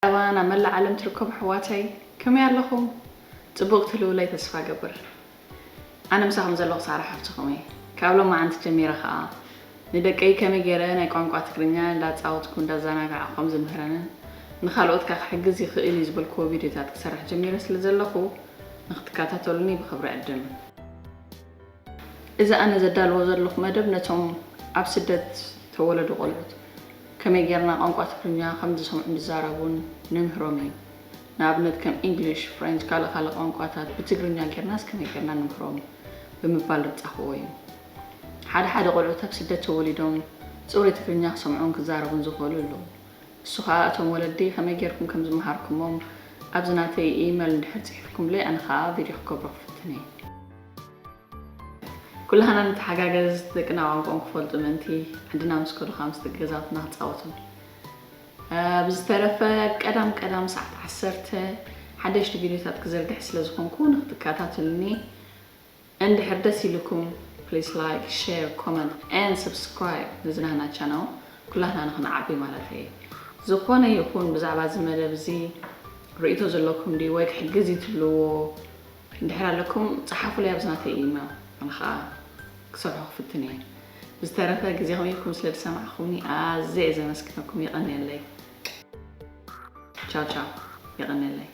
ኣባና መላእ ዓለም ትርከቡ ኣሕዋተይ፣ ከመይ ኣለኹም? ጽቡቕ ትህልውለይ ተስፋ እገብር። ኣነ ምሳኹም ዘለኹ ሳራ ሓፍትኹም እየ። ካብ ሎማዓንቲ ጀሚረ ኸኣ ንደቀይ ከመይ ገይረ ናይ ቋንቋ ትግርኛ እንዳጻወትኩ እንዳዘናጋዕኹ ከም ዝምህረንን ንኻልኦት ከኣ ክሕግዝ ይኽእል እዩ ዝበልክዎ ቪድዮታት ክሰርሕ ጀሚረ ስለ ዘለኹ፣ ንኽትከታተሉኒ ብኽብሪ እዕድም። እዚ ኣነ ዘዳልዎ ዘለኹ መደብ ነቶም ኣብ ስደት ተወለዱ ቆልዑት ከመይ ጌርና ቋንቋ ትግርኛ ከም ዝሰምዑን ዝዛረቡን ንምህሮም እዩ። ንኣብነት ከም ኢንግሊሽ፣ ፍሬንች፣ ካልእ ካልእ ቋንቋታት ብትግርኛ ጌርናስ ከመይ ጌርና ንምህሮም ብምባል ዝጻፍዎ እዩ። ሓደ ሓደ ቆልዑት ኣብ ስደት ተወሊዶም ጽሩይ ትግርኛ ክሰምዑን ክዛረቡን ዝኽእሉ ኣለዉ። እሱ ኸኣ እቶም ወለዲ ከመይ ጌርኩም ከም ዝመሃርኩሞም ኣብዚ ናተይ ኢመል እንድሕር ጽሒፍኩምለይ ኣነ ኸኣ ቪድዮ ክገብሮ ክፍትን እየ። ኩላህና ንተሓጋገዝ ደቅና ቋንቋኦም ክፈልጡ ምእንቲ ዓድና ምስ ከዱ ኸኣ ምስቲ ገዛውትና ክጻወቱ። ብዝተረፈ ቀዳም ቀዳም ሰዓት ዓሰርተ ሓደሽቲ ቪድዮታት ክዝርግሕ ስለ ዝኾንኩ ንኽትከታተሉኒ እንድሕር ደስ ኢልኩም please like, share, comment and subscribe ነዚ ናህና ቻናል ኩላህና ንኽንዓቢ ማለት እየ። ዝኾነ ይኹን ብዛዕባ እዚ መደብ እዚ ርእይቶ ዘለኩም ድዩ ወይ ክሕግዝ እዩ ትብልዎ እንድሕር ኣለኩም ጸሓፉለይ ኣብዚ ናተይ ኢመል ኣነ ኸኣ ክሰርሖ ክፍትን እየ። ብዝተረፈ ግዜኹም ሂብኩም ስለ ዝሰማዕኹምኒ ኣዝየ እየ ዘመስግነኩም። የቐንየለይ። ቻው ቻው። የቐንየለይ።